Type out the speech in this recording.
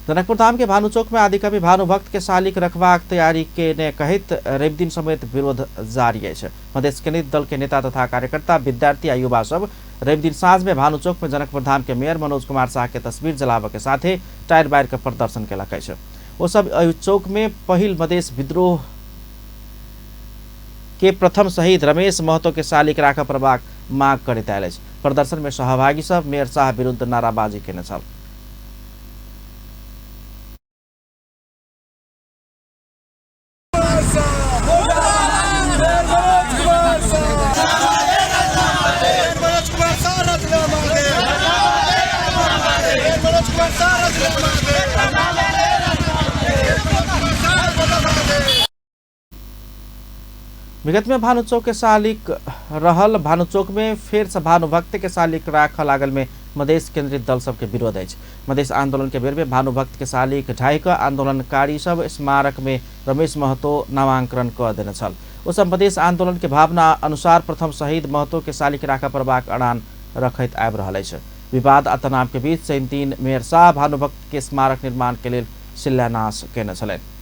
जनकपुर धाम के भानुचौक में आदिकवि भानुभक्त के शालिक रखबाक तैयारी के ने कहैत रविदिन समेत विरोध जारी अछि। मधेश केंद्रित दल के नेता तथा कार्यकर्ता, विद्यार्थी आ युवा सब रविदिन साँझ में भानुचौक में जनकपुर धाम के मेयर मनोज कुमार शाह के तस्वीर जलाबऽ के साथे टायर बारि के प्रदर्शन केलक अछि। ओ सब एहि चौक में पहिल मधेश विद्रोह के प्रथम शहीद रमेश महतो के शालिक राखऽ पड़बाक माग करैत आयल अछि। प्रदर्शन में सहभागी सब मेयर शाह विरुद्ध नाराबाजी केने छल। विगत में भानुचौक के शालिक रहल भानुचौक में फेर से भानुभक्त के शालिक राखऽ लागल में मधेश केंद्रित दल सबके विरोध अछि। मधेश आंदोलन के बेर में भानुभक्त के शालिक ढाहि कऽ आंदोलनकारी सब स्मारक में रमेश महतो नामांकन कऽ देने छल। ओ सब मधेश आंदोलन के भावना अनुसार प्रथम शहीद महतो के शालिक राखऽ पड़बाक अड़ान रखैत आबि रहल अछि। विवाद आ तनाव के बीच शनि दिन मेयर शाह भानुभक्त के स्मारक निर्माण के लेल शिलान्यास केने छलनि।